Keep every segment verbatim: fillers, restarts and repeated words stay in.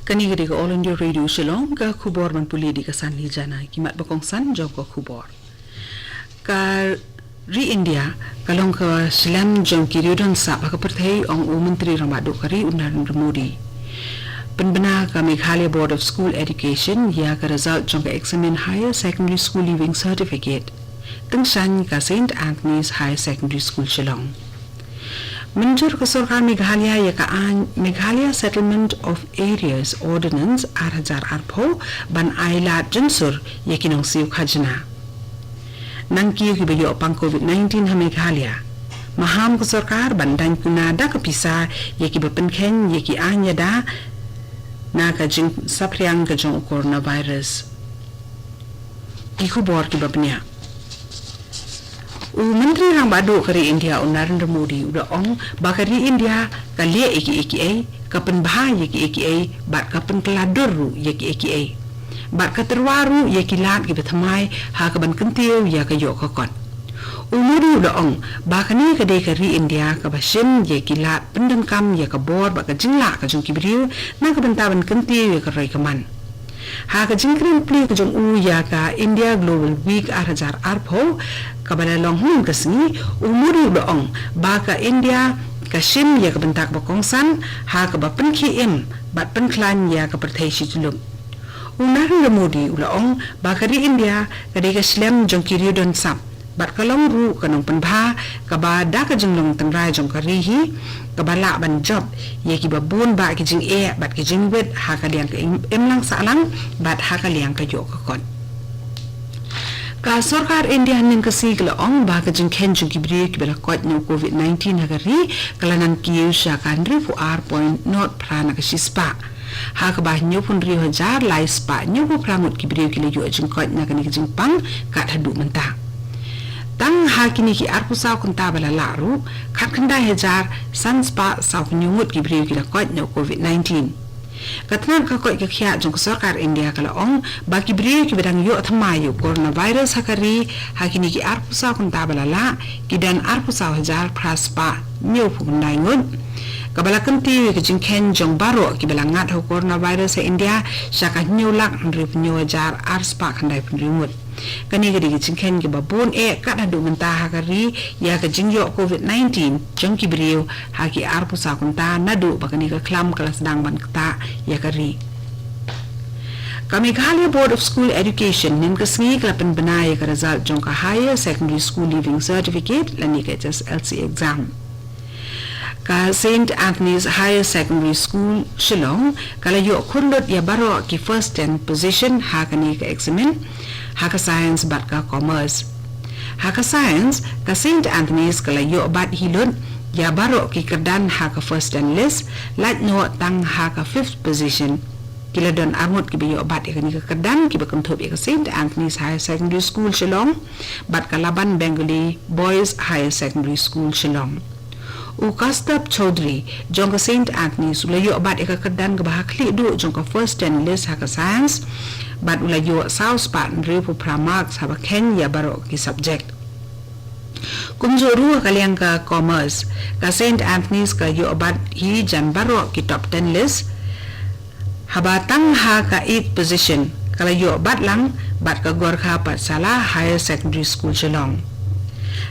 Kane ka dei ka All India Radio Shillong, ka khubor ban pule da ka Sanli Jana. Ki mat ba kongsan jong ka khubor. Ka ri India ka long ka shlem jong ki riewdon sap ha ka pyrthei, ong u Myntri Rangbah Duh ka ri u Narendra Modi. Pynbna ka Meghalaya Board of School Education ïa ka result jong ka eksamin Higher Secondary School Leaving Certificate. Tyngshaiñ ka Saint Anthony's Higher Secondary School Shillong. Mynjur ka sorkar Meghalaya ïa ka aiñ Meghalaya Settlement of Areas Ordinance ar hajar arphew ban ai lad jynsur ïa ki nongsiew khajna. Nangkiew kiba ïoh pang covid nineteen ha Meghalaya, maham ka sorkar ban daiñ kuna da ka pisa ïa kiba pynkheiñ ïa ki aiñ ïada na ka jingsaphriang ka jong u coronavirus. Ki khubor kiba bniah. U Myntri Rangbah Duh ka ri India u Narendra Modi u da ong ba ka ri India ka leh ïa kiei kiei, ka pynbha ïa kiei kiei bad ka pynkylla dur ruh ïa kiei kiei, bad ka tyrwa ruh ïa ki lad kiba thymmai ha kaban kyntiew ïa ka ïoh ka kot. U Modi u da ong ba kane ka dei ka ri India kaba shim ïa ki lad pyndonkam ïa ka bor bad ka jinglah ka jong ki briew na ka bynta ban kyntiew ïa ka roi ka man. Ha ka jingkren plie ka jong u ïa ka India Global Week ar hajar arphew kaba la long hynnin ka sngi, u Modi u da ong ba ka India ka shim ïa ka bynta kaba kongsan ha kaba pynkhie im bad pynkhlaiñ ïa ka pyrthei shi tyllup. U Narendra Modi u la ong ba ka ri India ka dei ka shlem jong ki riewdon sap bad ka long ruh ka nongpynbha kaba da ka jinglong tynrai jong ka ri hi, kaba lah ban jop ïa kiba bun bah ki jingeh bad ki jingwit ha ka liang ka im-, imlang sahlang bad ha ka liang ka ïoh ka kot. Ka sorkar India hynnin ka sngi ka la ong ba ka jingkheiñ jong ki briew kiba la koit na u covid nineteen ha ka ri ka la nangkiew sha ka hynriewphew ar point nod phra na ka shispah, ha kaba hynñiewphew hynriew hajar lai spah hynñiewphew phra ngut ki briew ki la ïoh jingkoit na kane ka jingpang kat haduh mynta. Tang ha kine ki arphew saw kynta ba la lah ruh, khatkhyndai hajar san spah sawphew hynñiew ngut ki briew ki la koit na u covid nineteen. Ka tnat ka koit ka khiah jong ka sorkar India ka la ong ba ki briew kiba dang ïoh thymmai ïa u coronavirus ha ka ri ha kine ki arphew saw kynta ba la lah ki don arphew saw hajar phra spah hynñiewphew khyndai ngut, kaba la kyntiew ïa ka jingkheiñ jong baroh kiba la ngat ha u coronavirus ha India sha ka hynñiew lak hynriewphew hynñiew hajar ar spah khyndaiphew hynriew ngut. Kane ka dei ka jingkheiñ kaba bun eh kat haduh mynta ha ka ri ïa ka jingïoh covid nineteen jong ki briew ha ki arphew saw kynta naduh ba kane ka khlam ka la sdang ban ktah ïa ka ri. Ka Meghalaya Board of School Education hynnin ka sngi ka la pynbna ïa ka result jong ka Higher Secondary School Leaving Certificate lane ka H S L C exam. Ka Saint Anthony's Higher Secondary School Shillong ka la ïoh khur lut ïa baroh ki first ten position ha kane ka eksamin ha ka science bad ka commerce. Ha ka science, ka Saint Anthony's ka la ïoh bat hi lut ïa baroh ki kyrdan ha ka first ten list, lait noh tang ha ka fifth position. Ki la don arngut kiba ïoh bat ïa kane ka kyrdan kiba kynthup ïa ka Saint Anthony's Higher Secondary School Shillong bad ka Laban Bengali Boys Higher Secondary School Shillong. U Kaustubh Chowdhury jong ka Saint Anthony's u la ïoh bat ïa ka kyrdan kaba ha khlieh duh jong ka first ten list ha ka science bad u la ïoh saw spah hynriewphew phra marks haba kheiñ ïa baroh ki subject. Kumjuh ruh ha ka liang ka commerce, ka Saint Anthony's ka ïoh bat hi jan baroh ki top ten list, haba tang ha ka eighth position ka la ïoh bat lang bad ka Gorkha Pathshala Higher Secondary School Shillong.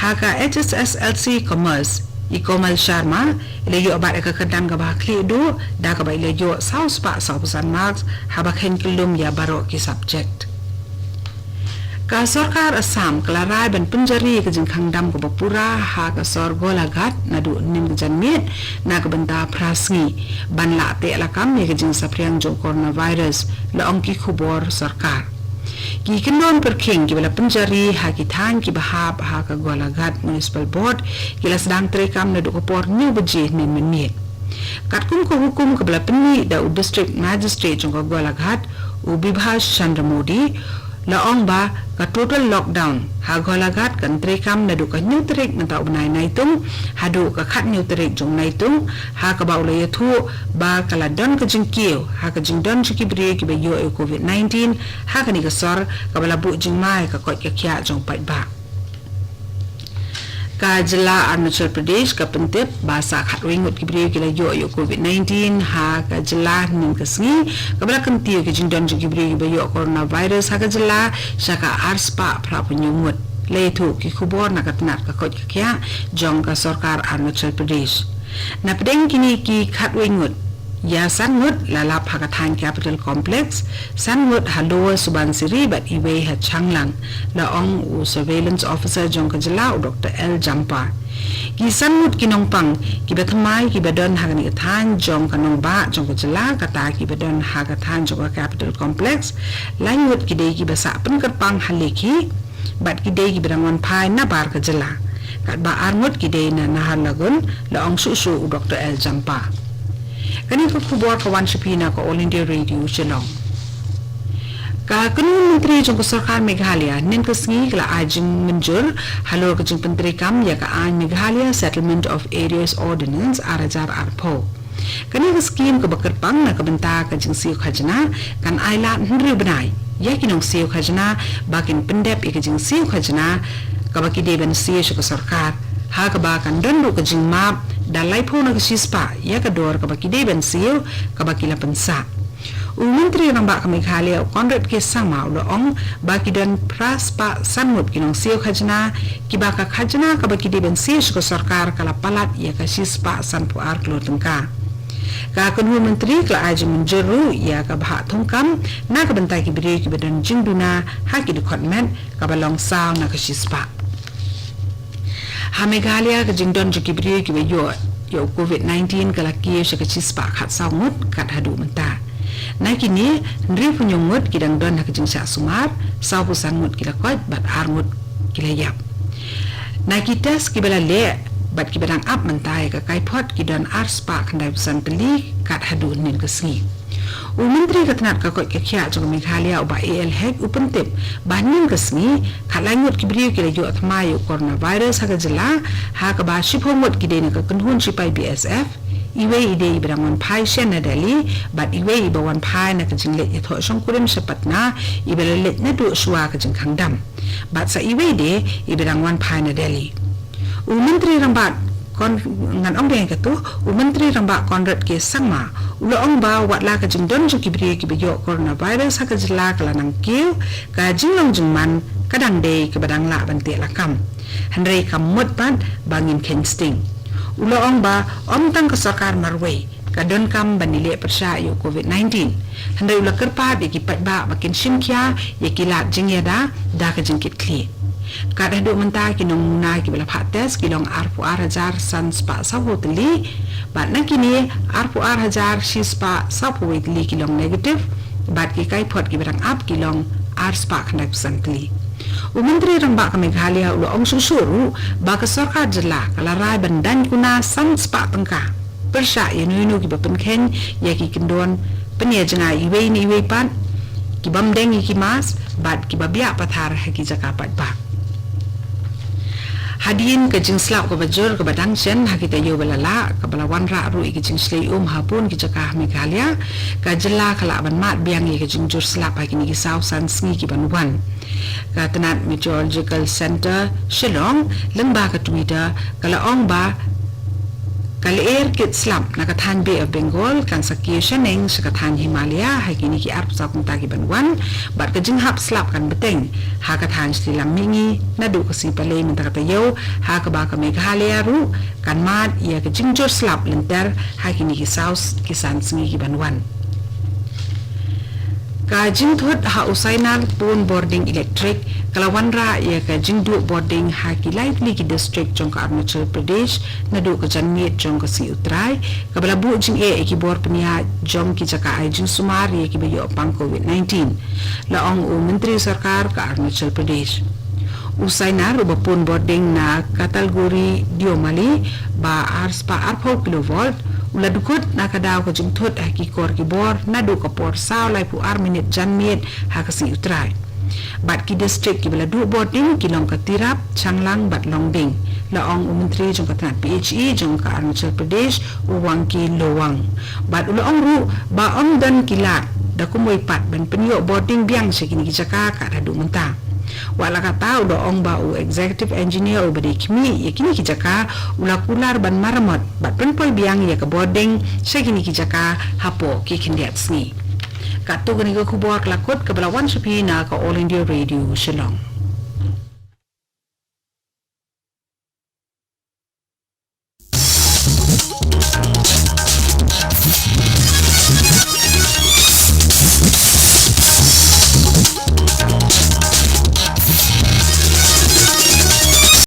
Ha ka H S S L C Commerce, i Komal Sharma i la ïoh bat ïa ka kyrdan kaba ha khlieh duh da kaba i la ïoh saw spah sawphew san marks haba kheiñ kyllum ïa baroh ki subject. Ka sorkar Assam ka la rai ban pynjari ïa ka jingkhang dam kaba pura ha ka sor Golaghat naduh hynnin ka janmiet na ka bynta phra sngi ban lah teh lakam ïa ka jingsaphriang jong coronavirus, la ong ki khubor sorkar. Ki kyndon pyrkhing kiba la pynjari ha ki thaiñ kiba hap ha ka Golaghat Municipal Board ki la sdang treikam naduh ka por hynñiew baje hynnin mynmiet. Katkum ka hukum kaba la pynmih da u District Magistrate jong ka Golaghat, u Bibhash Chandra Modi, la ong ba ka total lockdown ha Golaghat kan treikam naduh ka hynñiew tarik mynta u bnai Naitung haduh ka khathynñiew tarik jong Naitung, ha kaba u la ïathuh ba ka la don ka jingkiew ha ka jingdon jong ki briew kiba ïoh ïa u covid nineteen ha kane ka sor, kaba la buh jingma ïa ka koit ka khiah jong paidbah. Ka jylla Arunachal Pradesh ka pyntip ba sa khatwei ngut ki briew ki la ïoh ïa u covid nineteen ha ka jylla hynnin ka sngi, kaba la kyntiew ïa ka jingdon jong ki briew kiba ïoh coronavirus ha ka jylla sha ka arspah phraphew ngut. La ïathuh ki khubor na ka tnat ka koit ka khiah jong ka sorkar Arunachal Pradesh. Na pdeng kine ki khatwei ngut, ïa san ngut la lap ha ka thaiñ Capital Complex, san ngut ha Lower Subansiri bad iwei ha Changlang, la ong u surveillance officer jong ka jylla, u Doctor L Jampa. Ki san ngut ki nongpang kiba thymmai kiba don ha kane ka thaiñ jong ka nongbah jong ka jylla, kata kiba don ha ka thaiñ jong ka Capital Complex, lai ngut ki dei kiba sah pynkyrpang ha Lekhi, bad ki dei kiba dang wan phai na bar ka jylla. Katba ar ngut ki dei na Naharlagun, la ong shuh shuh u Doctor L Jampa. Kane ka khubor ka wan sha phi na ka All India Radio Shillong. Ka kynhun myntri jong ka sorkar Meghalaya hynnin ka sngi ka la ai jingmynjur halor ka jingpyntreikam ïa ka aiñ Meghalaya Settlement of Areas Ordinance ar hajar arphew. Kane ka skim kaba kyrpang na ka bynta ka jingsiew khajna kan ai lad hynriew bnai ïa ki nongsiew khajna ba kin pyndep ïa ka jingsiew khajna kaba ki dei ban siew sha ka sorkar, ha kaba kan don ruh ka jingmap da laiphew na ka shispah ïa ka dor kaba ki dei ban siew kaba ki la pynsah. U Myntri Rangbah ka Meghalaya, u Conrad K Sangma, u la ong ba ki don phra spah san ngut ki nongsiew khajna kiba ka khajna kaba ki dei ban siew sha ka sorkar ka la palat ïa ka shispah sanphew ar klur tyngka. Ka kynhun myntri ka la ai jingmynjur ruh ïa ka bhah thungkam na ka bynta ki briew kiba don jingduna ha ki dkhot met, kaba long saw na ka shispah. Ha Meghalaya, ka jingdon jong ki briew kiba ïoh ïa u covid nineteen ka la kiew sha ka shispah khatsaw ngut kat haduh mynta. Na kine, hynriewphew hynñiew ngut ki dang don ha ka jingshah sumar, sawphew san ngut ki la koit bad ar ngut ki la ïap. Na ki test kiba la leh bad kiba dang ap mynta ïa ka kaiphod, ki don arspah khyndaiphew san tylli kat haduh hynnin ka sngi. U Myntri ka tnat ka koit ka khiah jong ka Meghalaya, u Bah A L Hek, u pyntip ba hynnin ka sngi khatlai ngut ki briew ki la ïoh thymmai ïa u coronavirus ha ka jylla, ha kaba shiphew ngut ki dei na ka kynhun shipai B S F, iwei i dei iba dang wan phai shen na Delhi, bad iwei iba wan phai na ka jingleit ïathoh shongkurim sha Patna, iba la leit naduh shuwa ka jingkhang dam. Bad sa iwei de iba dang wan phai na Delhi. U Myntri Rangbah Kon-, ngan ong biang ïa kato, u Myntri Rangbah Conrad K Sangma u la ong ba wat la ka jingdon jong ki briew kiba ïoh coronavirus ha ka jylla ka la nang kiew, ka jinglong jingman ka dang dei kaba dang lah ban teh lakam. Hynrei kam mut pat ba ngin kheiñ sting. U la ong ba ym tang ka sorkar marwei ka donkam ban ïaleh pyrshah ïa u covid nineteen. Hynrei u la kyrpad ïa ki paidbah ba kin shim khia ïa ki lad jingïada da ka jingkitkhlieh. Kat haduh mynta ki nongmuna kiba la phah test ki long arphew ar hajar san spah sawphew tylli, bad na kine arphew ar hajar shi spah sawphew wei tylli ki long negative, bad ki kaiphod kiba dang ap ki long arspah khyndaiphew san tylli. U Myntri Rangbah ka Meghalaya u la ong shuh shuh ruh ba ka sorkar jylla ka la rai ban daiñ kuna san spah tyngka pyrshah ïa no ïa no kiba pynkheiñ ïa ki kyndon pynïajngai iwei na iwei pat, ki bym deng ïa ki mask bad kiba biah pathar ha ki jaka paidbah. Hadien ka jingslap kaba jur kaba dang shen ha ki taïew ba la leit, kaba la wanrah ruh ïa ka jingshlei um ha bun ki jaka ha Meghalaya, ka jylla ka lah ban mad biang ïa ka jingjur slap ha kine ki saw san sngi ki ban wan. Ka tnat Meteorological Centre Shillong, lyngba ka Twitter, ka la ong ba ka lyer kit slap na ka thaiñ Bay of Bengal kan sa kiew shaneng sha ka thaiñ Himalaya ha kine ki arphew saw kynta ki ban wan, bad ka jinghap slap kan bteng ha ka thaiñ Shillong mynta naduh ka sngi Palei mynta ka taïew, ha kaba ka Meghalaya ruh kan mad ïa ka jingjur slap lynter ha kine ki saw s-, ki san sngi ki ban wan. Ka jingthut ha u Sainar Pon Bording Electric ka la wanrah ïa ka jingduh bording ha ki lai tylli ki district jong ka Arunachal Pradesh naduh ka janmiet jong ka sngi U Trai, kaba la buh jingeh ïa ki bor pynïaid jong ki jaka ai jingsumar ïa kiba ïoh pang covid nineteen, la ong u Myntri Sorkar ka Arunachal Pradesh. U Sainar uba pun bording na Katalguri Diomali ba arspah arphew kilovolt, u la dkhot na ka daw ka jingthut ha ki kor ki bor naduh ka por saw laiphew ar minit janmiet ha ka sngi U Trai. Bad ki district kiba la duh bording ki long ka Tirap, Changlang bad Longding, la ong u Myntri jong ka tnat P H E jong ka Arunachal Pradesh, u Wangki Lowang. Bad u la ong ruh ba ym don ki lad da kumwei pat ban pynïoh bording biang sha kine ki jaka kat haduh mynta. Wat la katta u la ong ba u executive engineer uba dei khmih ïa kine ki jaka u la kular ban maramot bad pynpoi biang ïa ka bording sha kine ki jaka hapoh ki khyndiat sngi. Katto katne ka khubor ka la kut kaba la wan sha phi na ka All India Radio Shillong.